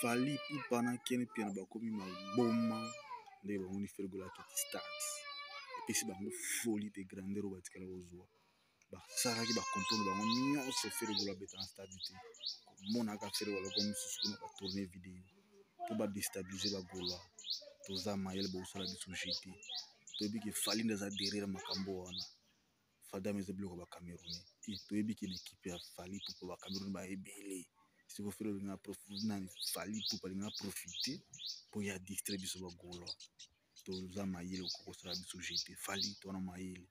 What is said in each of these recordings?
Fally Ipupa na Ken Mpiana bakomi maboma ndenge bamoni Ferre Gola akiti stade, epesi bango folie de grandeur oyo batikala kozwa. Basalaki ba complot na bango nyonso, Ferre Gola abeta na stade te. Komonaka Ferre Gola komi mosusu kuna ba tourner video mpo ba destabiliser ba Gaulois. Toza mayele, bokosala biso jete. Toyebi ke Fally nde aza derrière makambo wana. Fadam eza biloko ya ba Camerounais. E toyebi ke na ekipe ya Fally Ipupa ba Camerounais ba ebele. Siko Ferre olinga nani, Fally Ipupa alinga profiter mpo ya distraire biso ba Gaulois. Toza mayele, okokosala biso jete. Fally towana mayele.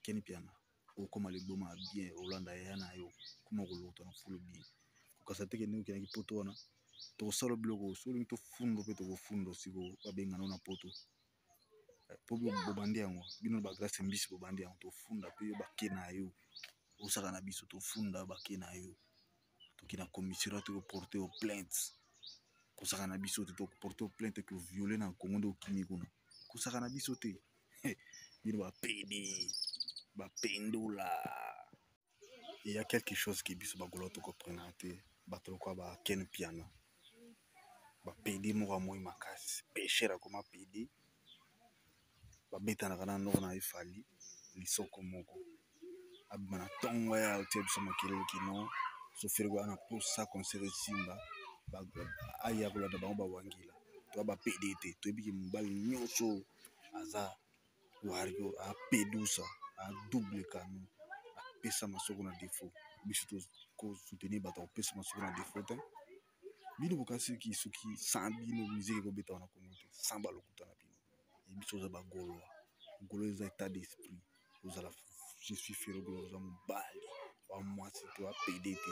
Ken Mpiana okoma liboma ya bien, olanda yaya na yo koma kolokota na fulu bien. Kokasa te ke ndenge okendaki poto wana tokosala biloko soki olingi tofundo mpe tokofundo siko babengana na poto po bobandi yango bino ba Grace Mbisi bobandi yango tofunda mpe yo bake na yo osaka na biso tofunda bake na yo toki na commissariat tokoporte yo plainte. Kosaka na biso te, tokoporte yo plainte ke viole na Congo nde okimi kuna. Kosaka na biso te bino bapede bapendola. Il y a quelque chose qui biso bagolo tokoprena te, bato lokola ba Ken Mpiana bapede moko ya moi makasi pesher akoma pede, babetanaka na noko na ye Fally lisoko moko abima na ntongo ya otia biso makelele kino so Ferre Gola na posa concert esimba aya kolanda bango bawangila to bapede te. Toyebi ke mobali nyonso aza wario apedusa a double canon apesa masoko na défaut. Biso tokosoutenir bato akopesa masoko na défaut te. Bino bokasiki soki sans bino musique ekobetaka na Congo te, sans balokuta na bino. Biso oza bagolois, golo eza état d'esprit. Ozala je suis Ferre Gola, oza mobali wa mwasi te, wa pede te,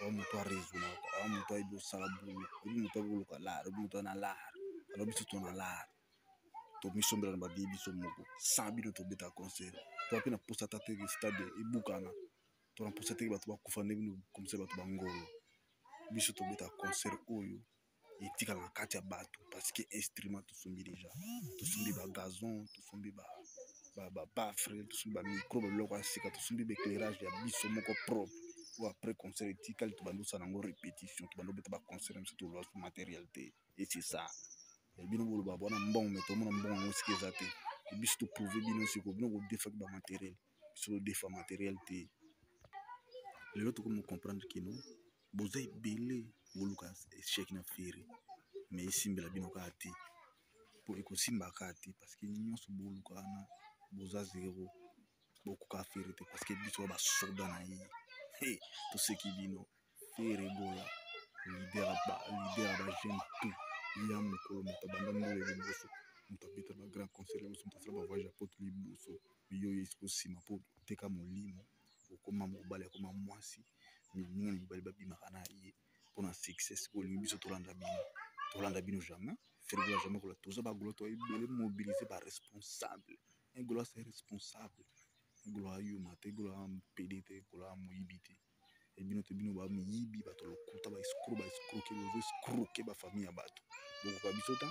wa moto araisonnaka, wa moto ayebi osala bulu, oyebi moto aboluka lar, oyebi moto ana lar. Alors biso tona lar, tomisombela na babiye biso moko sans bino tobeta concert. Toa mpe na posa ata te stade ebukana, to na posa teke bato bakufa nde bino komisa bato bangolo. Biso tobeta concert oyo etikala na kati ya bato parce que instrument tosombi déjà, tosombi ba gazon, tosombi ba baffle, tosombi ba micro, babiloko ya sika, tosombi ba éclairage ya biso moko propre. Po après concert etikali tobandi osala yango répétition, tobandi obeta ba concert na biso, tolwa so matériel te. Et c'est ça. Bino boloba bwana mbongo, me tomona mbongo yango esika eza te. Biso toprouve bino sikoyo, bino kodefaki ba matériel, biso todefa matériel te. Lelo tokomi comprendre kino boza ebele boluka échec na Ferre, mais esimbela bino kaka te, po ekosimba kaka te parce que nyonso boluka wana boza zero, bokoka Ferre te parce que biso basoda na ye. Hey, toseki bino. Ferre Gola leader ya ba jeune tout ya mokolo, moto abanda ndolo liboso, moto abeta ba grand concert liboso, moto asala ba voyage ya poto liboso. Yo yo esiko nsima mpo oteka molimo, okoma mobali akoma mwasi, mininga na mibali babimaka na ye mpona succès. Olingi biso tolanda bino, tolanda bino jamais. Ferre Gola jamais kola. Toza bagolo, to ebele mobiliser ba responsable. Un Gaulois c'est responsable. Un Gaulois ayuma te, Gaulois ampede te, Gaulois amoyibi te. Ebino te, bino bamiyibi, bato lokuta, ba escroc, ba escroke, bozo escroke ba famille ya bato. Bokoka biso ta.